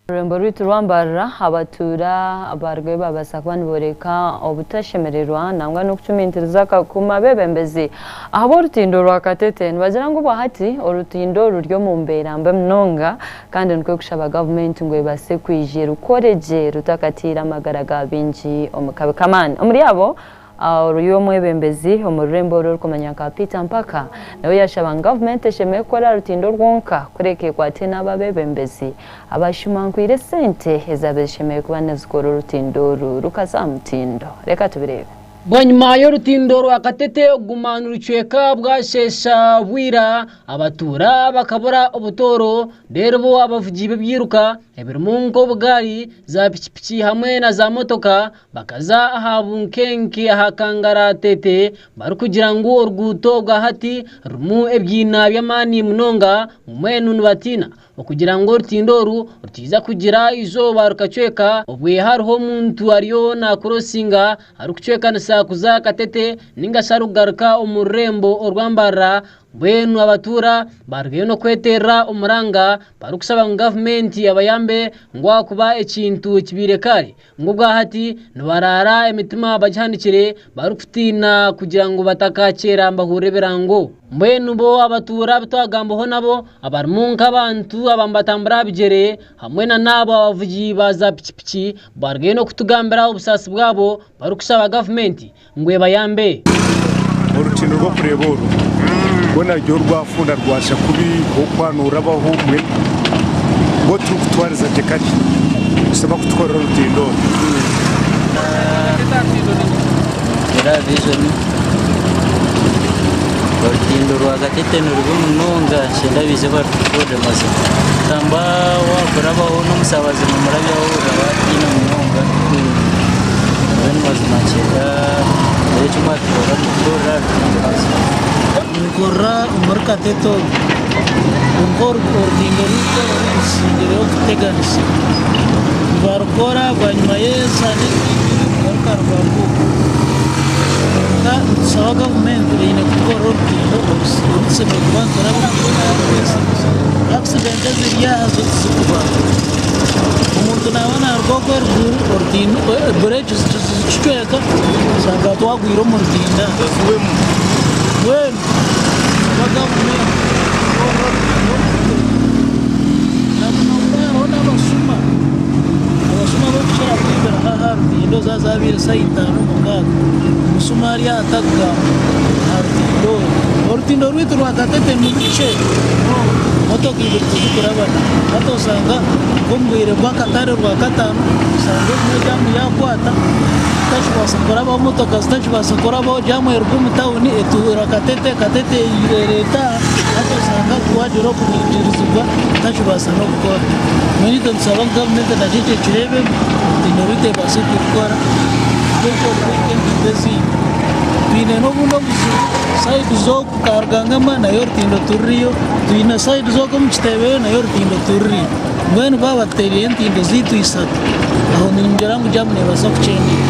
Orurembo rwaitu rwa Mbarara abatuura barugayo babaasa kuba niboreka obutashemererwa nangwa n'okucumintiriza akakuma abebembezi ahabw'orutindo rwa Katete. Nibagira ngu obwahati orutindo oru ruri omu mbeera mbi munonga kandi nikwo kushaba gavumenti ngu ebaase kwija erukore gye rutakatiire amagara ga baingi omu kabi k'amaani. Omuri abo Oriya omwebembezi omu rurembo oru orikumanywa nka Peter Mpaka nawe yashaba ngu gavumenti eshemerire kukora aha rutindo rwonka kureka ekwate n'abo abebembezi abashumankwire esente ezabaire zishemerire kuba nizikora orutindo oru rukaza aha mutindo. Reka tubireebe. Bwanyima y'orutindo rwa Katete kuguma nirucweka bwasheesha bwira, abatuura bakabura obutooro reero bo abavugi b'ebiiruka ebirimu nk'obugaari, zaapikipiki hamwe na zaamotoka Bakaza aha bunkenke aha kangaratete barikugira ngu oruguuto rwa hati rurimu ebiina by'amaani munonga mbwenu nibatiina okugira ngu orutindo oru rutaija kugira eizooba rukacweka obwe hariho omuntu ariyo nakurosinga arikucwekanisa kuza Katete ninga shi arikugaruka omu rurembo orwa Mbarara. Mbwenu abatuura barugayo n'okweterera omuranga barikushaba ngu gavumenti ebayambe ngu ahakuba ekintu kibaire kare. Ngu obwahati nibaraara emitima bagihanikire barikutiina kugira ngu batakakyera nibahurira ebirango. Mbwenu bo abatuura abu twagambaho nabo abarimu nk'abantu aba nibatambura aha bigyere hamwe na n'abo abavugi ba za pikipiki barugayo n'okutugambira obusaasi bwabo barikushaba gavumenti ngu ebayambe. Orutindo rw'okureeba oru rwona ruri orwafunda rwasha kubi okwanuurabaho mbwenu bo turikutwariza gye kare nitusaba kutukorera orutindo oru. Nindeeba vision orutindo rwa Katete nirubi munonga niinyenda baije barutukorere mazima nangwa wakurabaho n'omushabazi nomurabyaho ohurira watiina munonga. Mbwenu mazima niinyenda mugire eki mwatukorera mutukorere aha rutindo mazima. Ninkorera omuri Katete omu kwonka orutindo rwaitu oru rusingireyo kututeganisa. Nibarukora bwanyima y'eshaaha ibiri rugaruka ruba nk'oku. Kwonka nitushaba gavumenti eine kutukorera orutindo oru tushemereire kuba niturabiramu Accident eziri aha zo tizikubarwa. Omuntu naaba naaruga okwo eruguru orutindo bureki zikicweka oshanga twagwire omu rutindo aha. Mbwenu nitushaba gavumenti kutukorera orutindo oru. zabaire saaha itaano mukaaga omushuma ari aha takugamba aha rutindo oru. Orutindo rwaitu rwa Katete nirukye munonga motoka ibiri tizikurabana hati osanga nk'omu bwire bw'akatare Orwakataano osanga ebimwe jaamu yaakwata zitakibaasa kurabaho motoka zitakibaasa kurabaho jaamu eruga omu tawuni etuura Katete, Katete ereeta aha hati osanga twagira okuhingirizibwa tutakibaasa n'okukora. Mbwenu itwe nitusaba ngu gavumenti nakyo ekyo ekireebemu orutindo rwaitu ebaase kurukora nk'oku enguuto ezindi. Twine n'obundi obuzibu sayidi z'oku Karugangama nayo orutindo tururiyo, twine sayidi z'oku omu Kitebeyo nayo orutindo tururiyo. Mbwenu baaba batuteerireho entindo zaitu isatu aho ningira ngu jaamu neebaasa kukyendeera.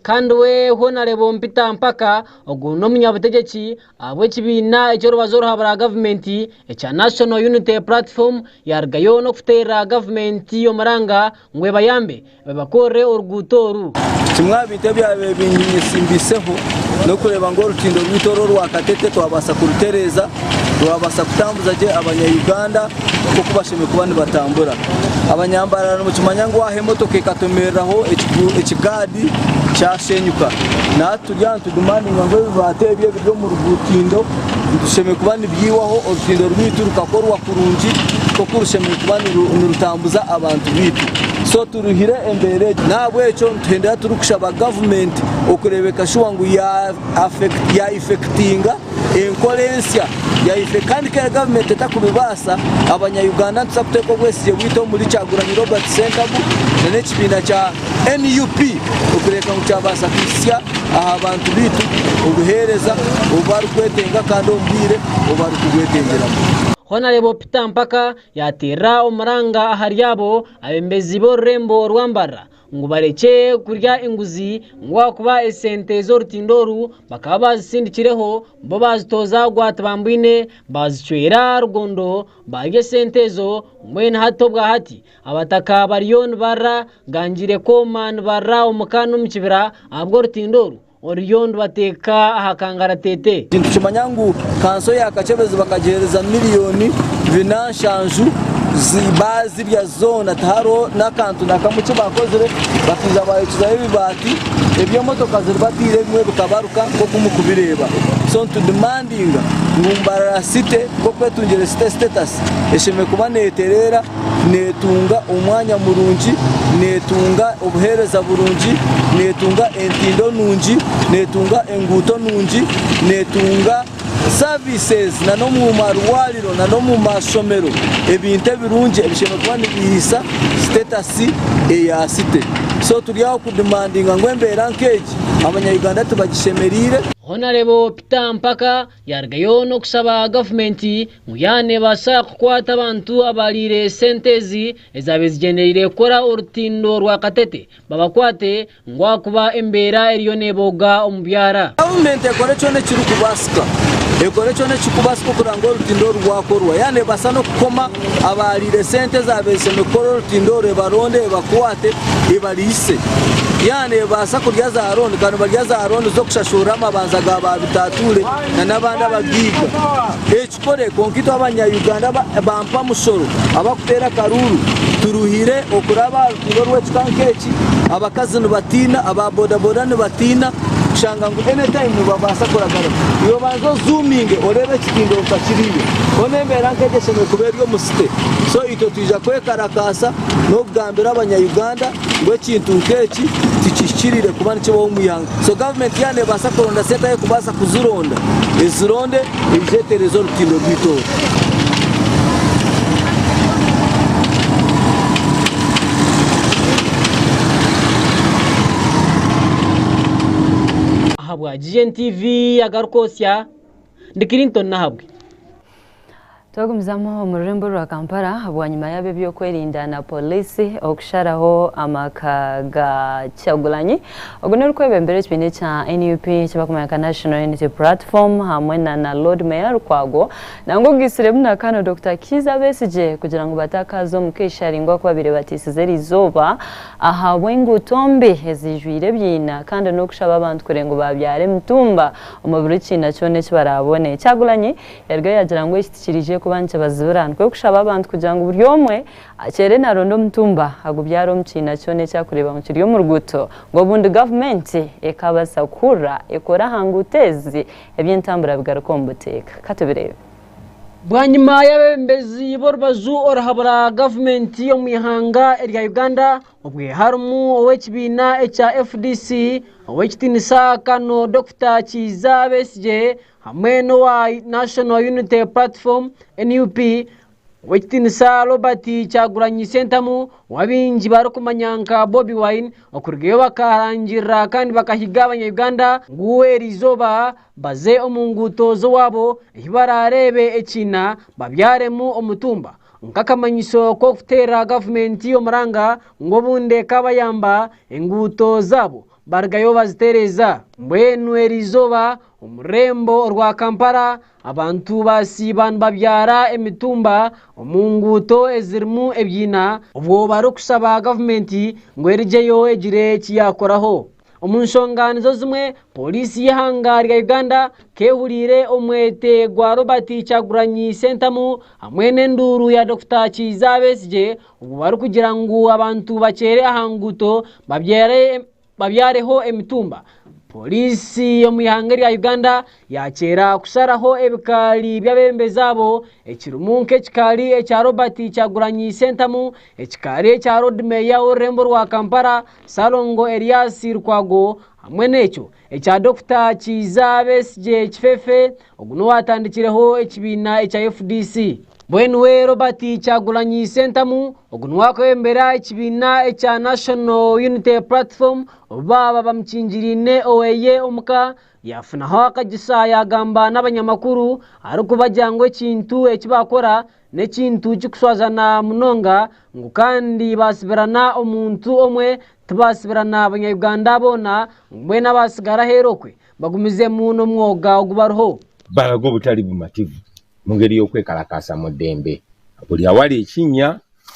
Kandi we Honarebo Mpita Mpaka ogu n'omunyabutegyeki ahabw'ekibiina eky'orubazo oruhabura gavumenti ekya National Unity Platform yarugayo n'okuteerera gavumenti omuranga ngu ebayambe babakorere oruguuto oru. Kimwe aha bintu ebyabaire binyesimbiseho n'okureeba ngu orutindo rwaitu oru orwa Katete twabaasa kurutereeza rwabaasa kutambuza gye abanya Uganda nk'oku bashemereire kuba nibatambura. Abanyambarara nimukimanya ngu aha emotoka ekatomereraho ekigaadi kyashenyuka. Na hati turi aha nitudimandinga ngu ebibaati ebi ebiri omu rutindo bishemereire kuba nibyihwaho orutindo rwaitu rukakorwa kurungi nk'oku rushemereire kuba nirutambuza abantu baitu. So turuhire embeera egi n'ahabw'ekyo nituhendera turikushaba gavumenti okureebeka shuwa ngu ya effectinga enkora ensya kandi ku gavumenti etakubibaasa abanya Uganda nituza kuteeka obwesigye bwaitu omuri Kyagulanyi Robert Ssentamu n'ekibiina kya NUP okureebeka ngu kyabaasa kuhitsya aha bantu baitu obuheereza obu barikwetenga kandi omu bwire obu barikubwetengyeramu. Honarebo Peter Mpaka Yaateerera omuranga ahari abo abeebembezi b'orurembo rwa Mbarara ngu barekye kurya enguzi ngu ahakuba esente z'orutindo oru bakaba bazisindikireho bo baazitooza gwatibambwine baazicwera rugondo baarya esente ezo mbwenu hati obwahati abataka bariyo nibarira gangiire kooma nibarira omuka n'omu kibira ahabw'orutindo oru. Oriyo nibateeka aha kangaratete. Nitukimanya ngu kanso ya Kakyebezi bakagiheereza miriyoni bina nshanju baazirya zoona tihariho n'akantu na kamwe eki baakozire bakaija baayokizaho ebibaati eby'emotoka ziribatiire ebimwe bikabaruka nk'oku murikubireeba. So nitudimandinga ngu Mbarara City nk'oku etungire city status eshemereire kuba neetereera neetunga omwanya murungi, neetunga obuheereza burungi, neetunga entindo nungi, neetunga enguuto nungi, neetunga services n'omu marwariro n'omu mashomero ebintu ebirungi ebishemereire kuba nibihaisa status eya city. So turi aho kudimandinga ngu embeera nk'egi abanya Uganda tibagishemereire. Honarebo Peter Mpaka Yaarugayo n'okushaba gavumenti ngu yaaba neebaasa kukwata abantu abaariire sente ezi ezaabaire zigyendereire kukora orutindo rwa Katete babakwate ngu ahakuba embeera eriyo neebooga omu byara. Gavumenti ekore kyona ekirikubaasika ekore kyona ekirikubaasika okureba ngu orutindo oru rwakorwa. Yaaba neebaasa n'okukoma abaariire sente ezaabaire zishemereire kukora orutindo oru ebaronde ebakwate ebariise. Yaaba neebaasa kurya za looni kandi barya za looni z'okushashurira amabanja ga baabitaatuure n'abandi abagaiga. Ekikore kwonka itwe abanya Uganda ba mpa mushoro abakuteera akaruuru turuhire okuraba aha rutindo orw'ekika nk'eki. Abakazi nibatiina, aba bodaboda nibatiina kushanga ngu anytime nibabaasa kuragara. Iwe banza ozuuminge oreebe ekitindo nka kiriya. Hoona embeera nk'egyo eshemereire kuba eri omu city. So itwe twija kwekarakaasa n'okugambira abanya Uganda ngu ekintu nk'eki tikihikiriire kuba nikibaho omu ihanga. So gavumenti yaaba neebaasa kuronda sente ahu erikubaasa kuzironda, ezironde eije etereeze orutindo rwaitu oru. Ahabwa GNTV agarikwotsya, ndi Clinton Nahabwe. Twagumizamu omu rurembo rwa Kampala bwanyima y'ab'ebyokwerinda na Poliisi okusharaho amaka ga Kyagulanyi. Ogu n'orikwebembera ekibiina ekya NUP ekibakumanya nka National Unity Platform hamwe na Lord Mayor Lukwago nangwa ogaitsiremu na Kano Dokita Kiiza Besigye kugira ngu batakaaza omu keisharingo aku babaire batiisize eriizooba ahabw'enguuto mbi eziijwire ebiina kandi n'okushaba abantu kureba ngu baabyara emitumba omu buri kiina kyona eki baraabone. Kyagulanyi Yarugayo yaagira ngu eki tikiriije kuba nikibazibira nikwo kushaba abantu kugira ngu buri omwe akyere naronda omutumba agubyare omu kiina kyona eki arikureeba ngu kiri omu ruguuto ngu obundi gavumenti ekabaasa kuhurira ekore aha nguuto ezi eby'entambura bigaruke omu buteeka. Katubireebe. Bwanyima y'abeebembezi b'orubaju oruhabura gavumenti omu ihanga erya Uganda obwe harimu ow'ekibiina ekya FDC, Ow'ekitiinisa Kano Dokita Kiiza Besigye hamwe n'owa National Unity Platform, NUP, Ow'ekitiinisa Robert Kyagulanyi Ssentamu ou abaingi barikumanya nka Bobi Wine okurugayo bakarangirira kandi bakahiga abanya-Uganda ngu eriizooba baze omu nguuto z'owaabo ahi baraareebe ekiina babyaremu omutumba nk'akamanyiso k'okuteera gavumenti omuranga ngu obundi ekaabayamba enguuto zaabo barugayo bazitereeza. Mbwenu eriizooba omu rurembo orwa Kampala abantu basiiba nibabyara emitumba omu nguuto ezirimu ebiina obwo barikushaba gavumenti ngu erugyeyo egire eki yaakoraho. Omu nshonga nizo zimwe, Pooriisi y'eihanga rya Uganda kehuriire omwete gwa Robert Kyagulanyi Ssentamu hamwe n'enduuru ya Dokita Kiiza Besigye obwo barikugira ngu abantu bakyere aha nguuto babyareho emitumba. Pooriisi omu ihanga erya Uganda yakyera kusharaho ebikaari by'abeebembezi abo ekirimu nk'ekikaari ekya Robert Kyagulanyi Ssentamu, ekikaari ekya Loodi Meeya w'orurembo rwa Kampala, Ssalongo Erias Lukwago hamwe n'ekyo ekya Dokita Kiiza Besigye Kifefe ogu n'owatandikireho ekibiina ekya FDC. Mbwenu we Robert Kyagulanyi Ssentamu ogu niwe arikwebembera ekibiina ekya National Unity Platform obu baaba bamukingiriine oweye omuka yafunaho akagisa yagamba n'abanyamakuru arikubagira ngu ekintu eki bakora N'ekintu kikushwazana munonga ngu kandi baasibirana omuntu omwe tibaasibirana banya-Uganda boona ngu mbwenu abaatsigara aheeru okwe bagumizemu n'omwoga ogu bariho. Balaga obutari bumativu mu ngeri y'okwekalakaasa mu ddembe. Buli awali ekinnya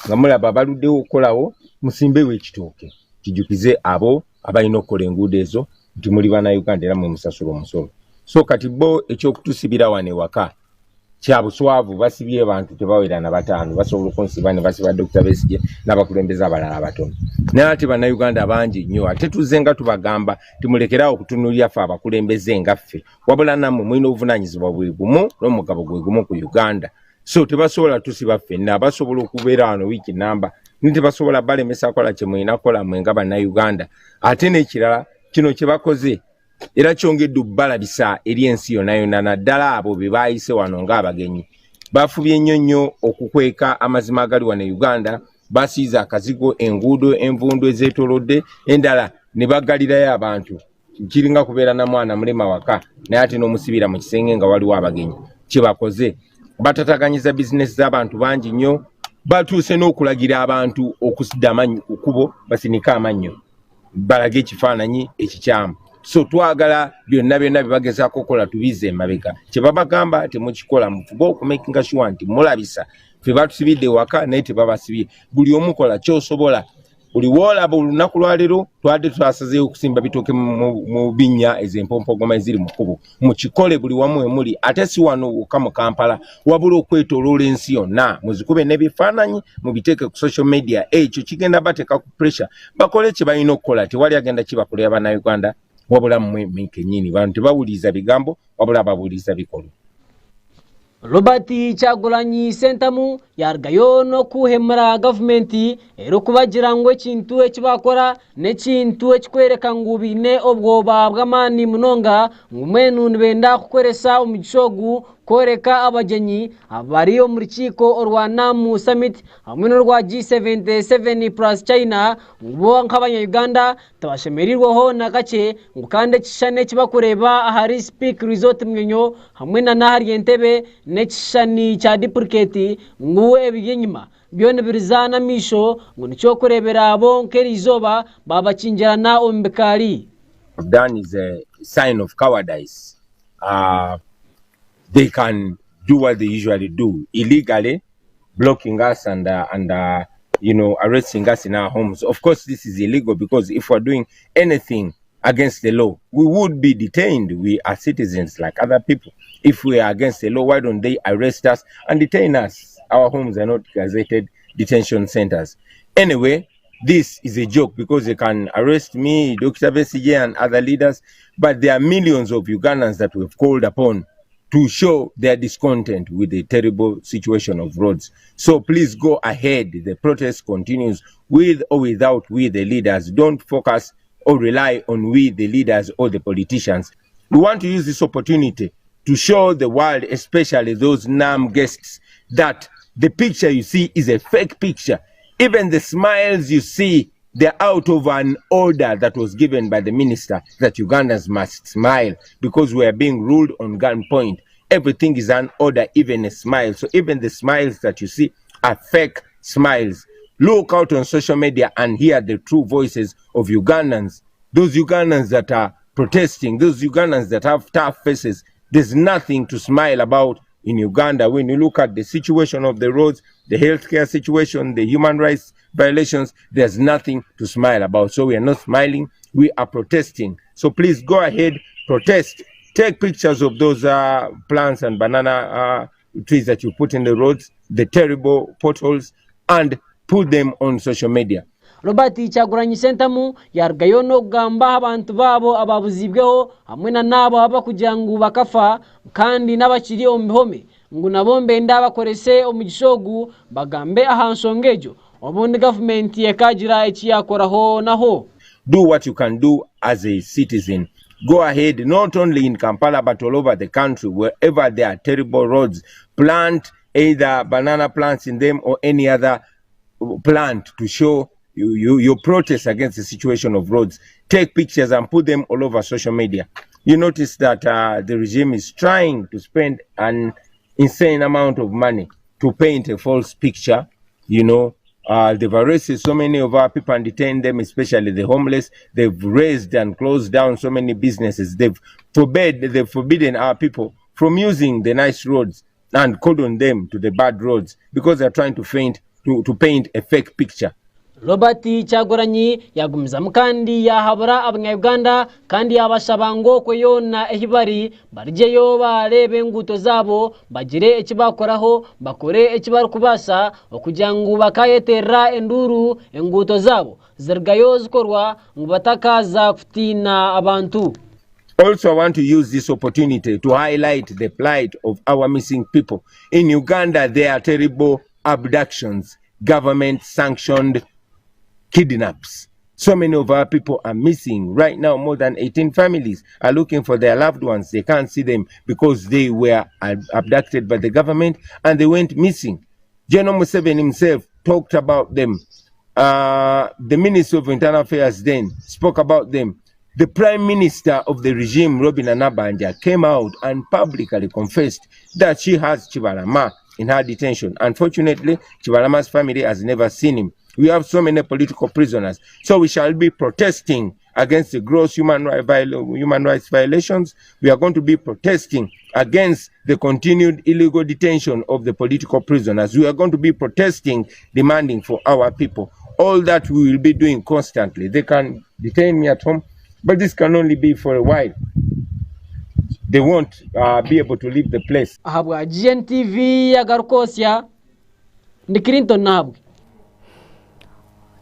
nga mulaba baluddewo okukolawo, musimbewo ekitooke kijukize abo abalina okukola enguudo ezo nti muli Bannayuganda era mwe musasula omusolo. So kati bo eky'okutusibira wano ewaka Kya buswavu basibye abantu tebawera na bataano basobola okunsiba ne basiba Dokita Besigye n'abakulembeze abalala abatono naye ate bannayuganda bangi nnyo ate tuzze nga tubagamba timulekere awo okutunuulira ffe abakulembeze nga ffe wabula nammwe mulina obuvunaanyizibwa bwe gumu n'omugabo gwe gumu ku Uganda so tebasobola tusiba ffenna basobola okubeera wano wiiki namba naye tebasobola balemesa kola kye mulina kukola mwe nga bannayuganda ate n'ekirala kino kye bakoze era kyongedde okubalabisa eri ensi yonna yonna naddala abo be baayise wano ng'abagenyi bafubye nnyo nnyo okukweka amazima agali wano e uganda basiize akazigo enguudo envundu ezeetolodde endala ne baggalirayo abantu kiringa kubeera na mwana mulema waka naye ate n'omusibira mu kisenge nga waliwo abagenyi kyebakoze batataganyiza bizinesi z'abantu bangi nnyo batuuse n'okulagira abantu okusidda amannyo ku kkubo basinike amannyo balage ekifaananyi ekikyamu so twagala byonna byonna byebagezaako okukola tubize emabega kyebabagamba temukikola mufube okumakinga sure nti mulabisa fe batusibidde ewaka naye tebabasibye buli omu kola kyosobola buli woolaba olunaku lwaleero twadde twasazeeyo okusimba bitooke mu binnya ezo empompogoma eziri mu kkubo mukikole buli wamu wemuli ate si wano wokka mu kampala wabula okwetoloola ensi yonna muzikube n'ebifaananyi mubiteeke ku social media ekyo kigenda bateeka ku pressure bakole kye balina okukola tewali agenda kibakolera bannayuganda wabula mmwe kenyini bantu tebawuliriza bigambo wabula babuuliza bikolwa Robert Kyagulanyi Ssentamu yaarugayo n'okuhemura gavumenti erikubagira ngu ekintu eki baakora n'ekintu ekikworeka ngu baine obwoba bw'amaani munonga ngu mbwenu nibenda kukoresa omugisha ogu kworeka abagyenyi abari omu rukiiko orwa NAM Summit hamwe n'orwa G77 plus China ngu bo nk'abanya Uganda Tibashemereirweho na kakye ngu kandi ekishushani eki barikureeba ahari Speke Resort Munyonyo hamwe na n'ahari Entebbe n'ekishushani kya duplicate ngu ebiri enyima byo nibiriza n'amaisho ngu nikyo orikureebera bo nk'eriizooba baabakingirana omu bikaari. Done is a sign of cowardice. Uh, they can do what they usually do illegally blocking us and uh, and uh, you know arresting us in our homes. Of course, this is illegal because if we're doing anything against the law, we would be detained. We are citizens like other people. If we are against the law, why don't they arrest us and detain us? Our homes are not gazetted detention centers. Anyway, this is a joke because they can arrest me, Dr. Besigye and other leaders, but there are millions of Ugandans that we've called upon to show their discontent with the terrible situation of roads. So please go ahead. The protest continues with or without we the leaders. Don't focus or rely on we the leaders or the politicians. We want to use this opportunity to show the world, especially those NAM guests, that the picture you see is a fake picture. Even the smiles you see, they're out of an order that was given by the minister that Ugandans must smile because we are being ruled on gunpoint. Everything is an order, even a smile. So even the smiles that you see are fake smiles. Look out on social media and hear the true voices of Ugandans. Those Ugandans that are protesting, those Ugandans that have tough faces. There's nothing to smile about in Uganda. When you look at the situation of the roads, the healthcare situation, the human rights violations, there's nothing to smile about. So we are not smiling, we are protesting. So please go ahead, protest. Take pictures of those plants and banana trees that you put in the roads, the terrible potholes, and put them on social media. Robert Kyagulanyi Ssentamu yarugayo n'okugamba abantu baabo ababuziibweho hamwe na n'abo abakugira ngu bakafa kandi n'abakiri omu bihome ngu nabo mbenda bakorese omugisha ogu bagambe aha nshonga egyo obundi gavumenti ekagira eki yakoraho naho. Do what you can do as a citizen. Go ahead, not only in Kampala, but all over the country, wherever there are terrible roads, plant either banana plants in them or any other plant to show your protest against the situation of roads. Take pictures and put them all over social media. You notice that the regime is trying to spend an insane amount of money to paint a false picture. They've arrested so many of our people and detained them, especially the homeless. They've razed and closed down so many businesses. They've forbidden our people from using the nice roads and cordon them to the bad roads because they're trying to paint a fake picture. Robert Kyagulanyi yagumizamu kandi yahabura abanya-Uganda kandi yabashaba ngu okwe yoona ehi bari barugyeyo bareebe enguuto zaabo bagire eki bakoraho bakore eki barikubaasa okugira ngu bakayeterera enduuru enguuto zaabo zirugayo zikorwa ngu batakaza kutiina abantu. Also, I want to use this opportunity to highlight the plight of our missing people. In Uganda, there are terrible abductions, government sanctioned kidnaps. So many of our people are missing. Right now, more than 18 families are looking for their loved ones. They can't see them because they were abducted by the government and they went missing. General Museveni himself talked about them. The Minister of Internal Affairs then spoke about them. The Prime Minister of the regime, Robinah Nabbanja, came out and publicly confessed that she has Kibalama in her detention. Unfortunately, Kibalama's family has never seen him. We have so many political prisoners. So we shall be protesting against the gross human rights violations. We are going to be protesting against the continued illegal detention of the political prisoners. We are going to be protesting, demanding for our people. All that we will be doing constantly. They can detain me at home, but this can only be for a while. They won't be able to leave the place. Ahabwa GNTV agarukosya ndi Clinton Nahabwe.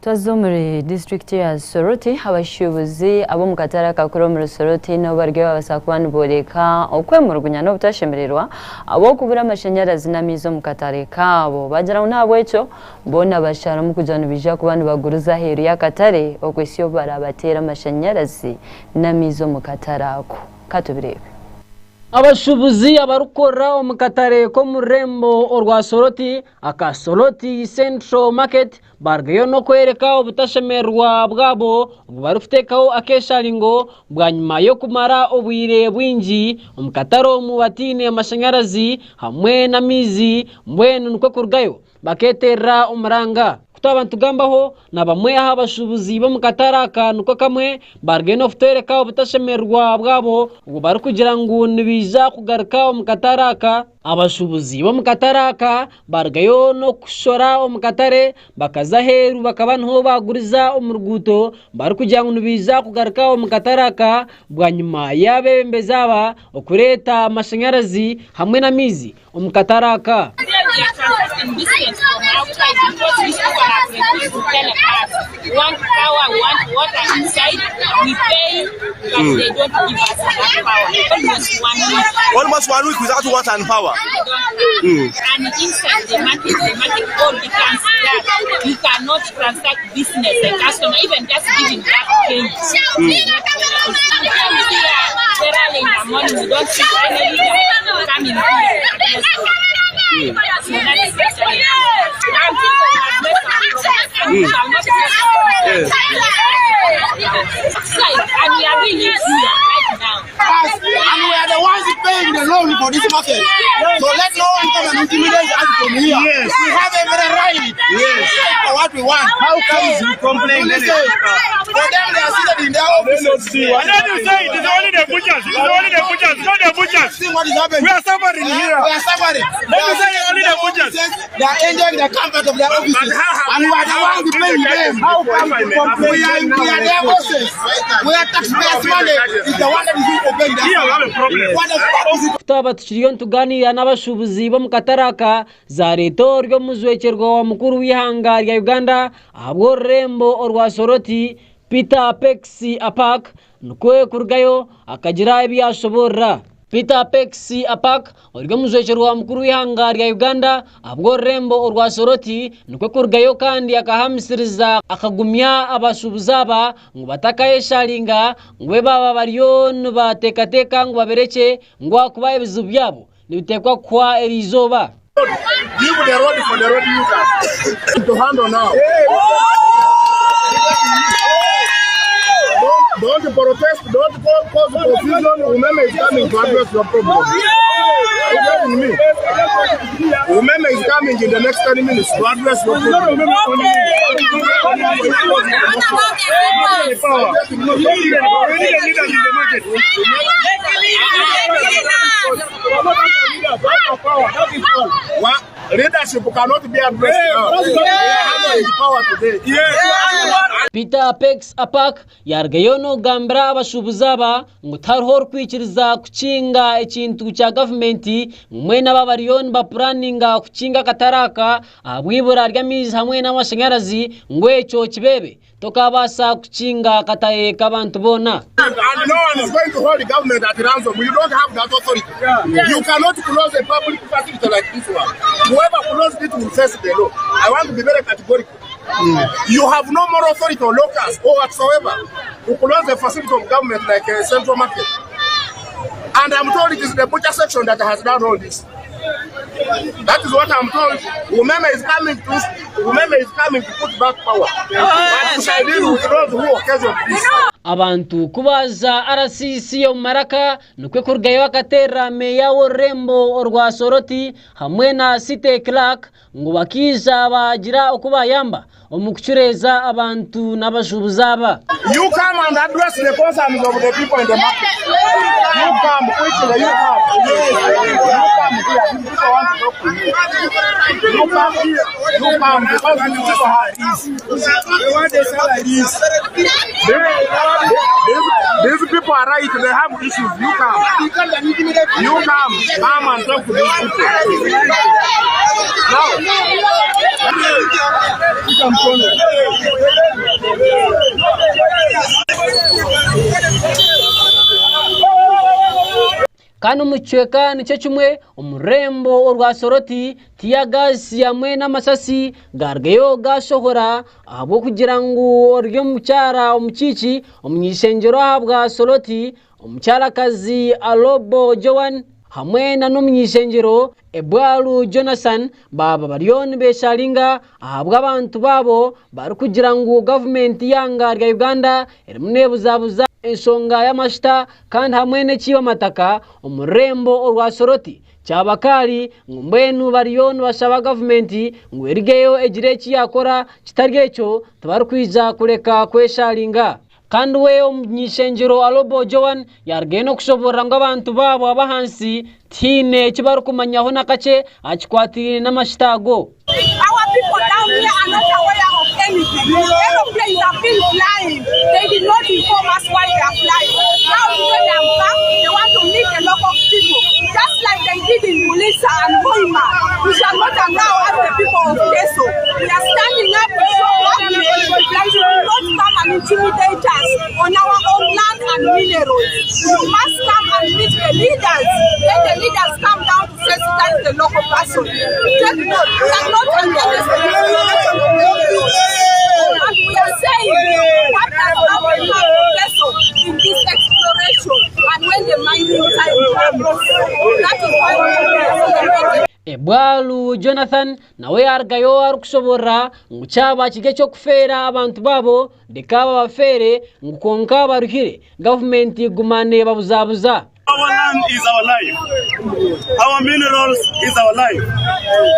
Twaza muri disitulikiti ya Soroti, abashubuzi ab'omu katare akakuru omuri Soroti nabo baryo babasa kuba niboreka okwemurugunya n'obutashemererwa ab'okubura amashanyarazi n'amaizi omu katare kaabo. Bagira ngu n'ahabwekyo boona basharamu kugira nibija kuba nibaguruza aheeru y'akatare okwesya obu barabateera amashanyarazi n'amaizi omu katare ako. Katubirebe. Abashubuzi abarukora omu katare k'omurembo orwa Soroti aka Soroti Central Market barugayo n'okwereka obutashemererwa bwabo obu barikuteekaho akesharingo bwanyima y'okumara obwire bwingi omu katare omu bataine amashanyarazi hamwe n'amaizi, mbwenu nikwo kurugayo baketerera omuranga. Twaba nitugambaho na bamwe aha bashuubuzi b'omu katare aka niko kamwe bariyo n'okutworeka obutashemererwa bwabo obwo barikugira ngu nibaija kugaruka omu katare aka. Abashuubuzi b'omu katare aka barugayo n'okushora omu katare bakaza aheeru bakaba niho baaguriza omu ruguuto barikugira ngu nibaija kugaruka omu katare aka bwanyima y'abeebembezi aba okureeta amashanyarazi hamwe n'amaizi omu katare aka. Almost one week without water and power. And inside the market, the market all becomes dark. You cannot transact business, a customer, even just giving back change. Sometimes here, very early in the morning, we don't see any leader coming here. So that is actually until they address our problems, and we shall not Yes. Outside, and we are doing it here right now. Us, and we are the ones paying the loan for this market. So let no one come and intimidate us from here. Yes. We have every right. Yes. For what we want. How comes you complain? Listen, for them, they are seated in their offices. And then you say it is only the butchers. It is only the butchers, not the butchers. See what is happening. We are suffering here. We are suffering. Let me say only the butchers. They are enjoying the comfort of their offices. And we are the ones paying them. How come I may have We are their bosses. We are taxpayers' money. It's the one that is being Here we have a problem. What the fuck is it? Twaba tukiriyo nitugaaniira n'abashuubuzi b'omu katare aka zareeta ori omujwekyerwa wa mukuru w'eihanga rya Uganda ahabw'orurembo orwa Soroti Peter Apex Apac nikwo kurugayo akagira ebi yaashoboorora. Peter Apex Apac ori omujwekyerwa wa mukuru w'eihanga rya Uganda ahabw'orurembo orwa Soroti nikwo kurugayo kandi akahamisiriza akagumya abashuubuzi aba ngu batakayesharinga ngu be baaba bariyo nibateekateeka ngu baberekye ngu ahakuba ebizibu byabo nibiteekwa kuhwa eriizooba. Give the road for the road users to handle now. Don't protest, don't cause confusion. Umeme is coming to address your problem. Are you getting me? Umeme is coming in the next 30 minutes to address your problem. What? Leadership cannot be addressed now. We are handling power today. Peter Apex Apac yarugayo n'okugambira abashuubuzi aba ngu tihariho orikwikiriza kukinga ekintu kya gavumenti ngu mbwenu aba bariyo nibapuraninga kukinga akatare aka ahabw'eibura ry'amaizi hamwe n'amashanyarazi ngu ekyo kibeebe tokabaasa kukinga akatare k'abantu boona. And no one is going to hold the government at ransom. You don't have that authority. You cannot close a public facility like this one. Whoever closed it will face the law. I want to be very categorical. You have no more authority or locus or whatsoever to close a facility of government like a central market. And I'm told it is the butcher section that has done all this. That is what I'm told. Umeme is coming to Umeme is coming to put back power. And we shall deal with those who occasioned this. Abantu ku baaza RCC omu maraka nikwo kurugayo bakateerera meeya w'orurembo orwa Soroti hamwe na City Clerk ngu bakaija baagira oku bayamba omu kucureeza abantu n'abashuubuzi aba. You come and address the concerns of the people in the market. You come quickly, you come. You come here. These people want to talk to you. You come here. You come because these people have issues. They want the salaries. These people are right. They have issues. You come. You come. Come and talk to these people. Now. Kandi omu kicweka nikyo kimwe omu rurembo orwa Soroti tiyagaasi hamwe n'amasasi garugayo gashohora ahabw'okugira ngu ori omukyara omukiiki omuny'eishengyero ahabwa Soroti omukyarakazi Alobo Joan hamwe na n'omuny'eishengyero Ebwaru Jonathan baaba bariyo nibesharinga ahabw'abantu baabo barikugira ngu gavumenti y'eihanga rya Uganda erimu neebuzabuza enshonga y'amashita kandi hamwe n'ekiiba amataka omu rurembo orwa Soroti. Kyabakaari ngu mbwenu bariyo nibashaba gavumenti ngu erugeyo egire eki yaakora kitari ekyo tibarikwija kureka kwesharinga. Kandi we omuny'ishengyero Alobo Joan yaarugayo n'okushoboorora ngu abantu baabo ab'ahansi tihaine eki barikumanyaho na kakye aha kikwatiraine n'amashuta ago. Our people down here are not aware of anything. Aeroplanes have been flying. They did not inform us why they are flying. Now today they have come, they want to meet the local people. Just like they did in Bulisa and Hoima. We shall not allow us the people of Teso. We are standing up to show government that you will not come and intimidate us on our own land and minerals. You must come and meet the leaders. Let the leaders come down to sensitize the local person. Take note, we are not against the exploration of minerals. And we are saying what does now become of Teso in this exploration and when the mining time comes. That is why we are celebrating. Ebwalu Jonathan nawe yaarugayo arikushoboorora ngu kyaba kiri eky'okufeera abantu baabo reka babafeere ngu kwonka baruhire gavumenti guma neebabuzabuza. Our land is our life. Our minerals is our life.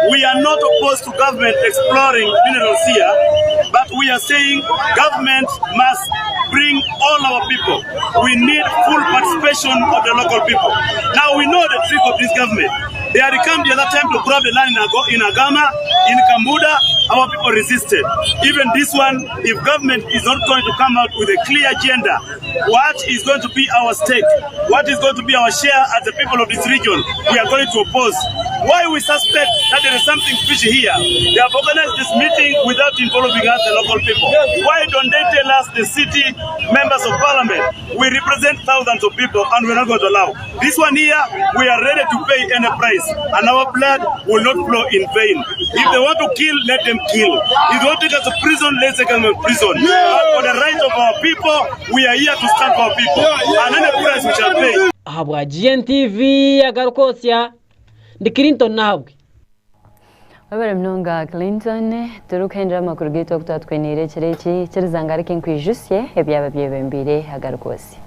We are not opposed to government exploring minerals here, but we are saying government must bring all our people. We need full participation of the local people. Now we know the trick of this government. They had come the other time to grab the land in, Ago- in Agama, in Kambuda. Our people resisted. Even this one, if government is not going to come out with a clear agenda, what is going to be our stake? What is going to be our share as the people of this region? We are going to oppose. Why we suspect that there is something fishy here? They have organized this meeting without involving us, the local people. Why don't they tell us, the city members of parliament, we represent thousands of people and we're not going to allow. This one here, we are ready to pay any price and our blood will not flow in vain. If they want to kill, let them kill. If they want to take us to prison, let's take them to prison. But for the right of our people, we are here to stand for our people. And any price we shall pay. Ahabwa GNTV agarikwotsya ndi Clinton Nahabwe. Webare munonga Clinton, turikuhendera amakuru gaitu agu twatwiniire ekiro eki, ikiriza ngaruke nkwijutsye ebyaba byebembeire agarikwotsya.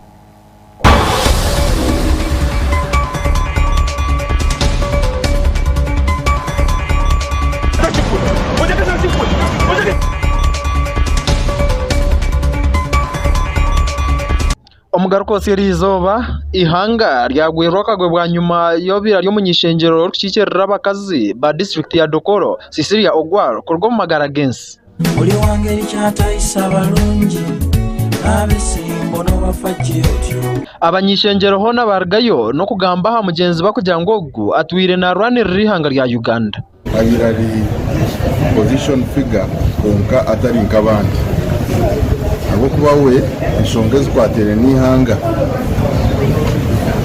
Omugaruka eri izooba, eihanga ryagwirwa akagwe bwanyima y'obaire ari omuny'ishengyero orikukiikirira abakazi ba disiturikiti ya Dokolo, Cecilia Ogwal kuruga omu magara g'ensi. Oli wangeri kyatayisa balungi abesimbo nobafa ki otyo. Abany'ishengyero hoona barugayo n'okugamba aha mugyenzi bakugira ngu ogu atwire narwanirira eihanga rya Uganda. Abaire ari opposition figure kwonka atari nk'abandi ahabw'okuba we enshonga ezikwataine n'eihanga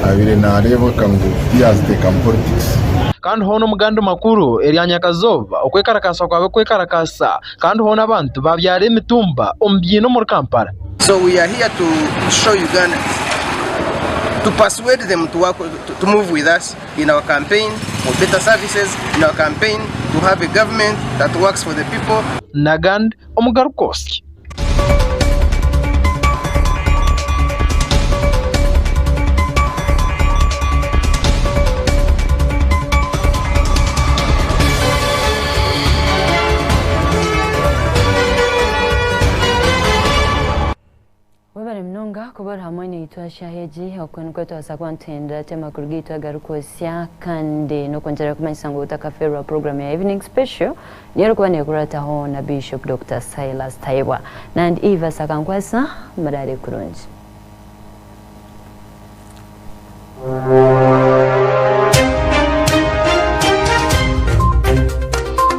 abaire nareebeka ngu tiyaziteeka mu politics. Kandi hoona omu gandi makuru, erya nyakazooba okwekarakaasa kwaba kwekarakaasa kandi hoona abantu baabyara emitumba omu biina omuri Kampala. So we are here to show Ugandans, to persuade them to work, to move with us in our campaign for better services, in our campaign to have a government that works for the people. Nagand Omugarukosi. Webare munonga kuba ori hamwe naitwe aha shaaha egi. Okwo nikwo twabaasa kuba nituhindura ati amakuru gaitu agarikwosya kandi n'okwongyera kumanyisa ngu otakafeerwa puroguraamu ya Evening Special niyo erikuba neekurataho na Bishop Dokita Silas Tayebwa. Nandi Eva Sakankwasa, muraare kurungi.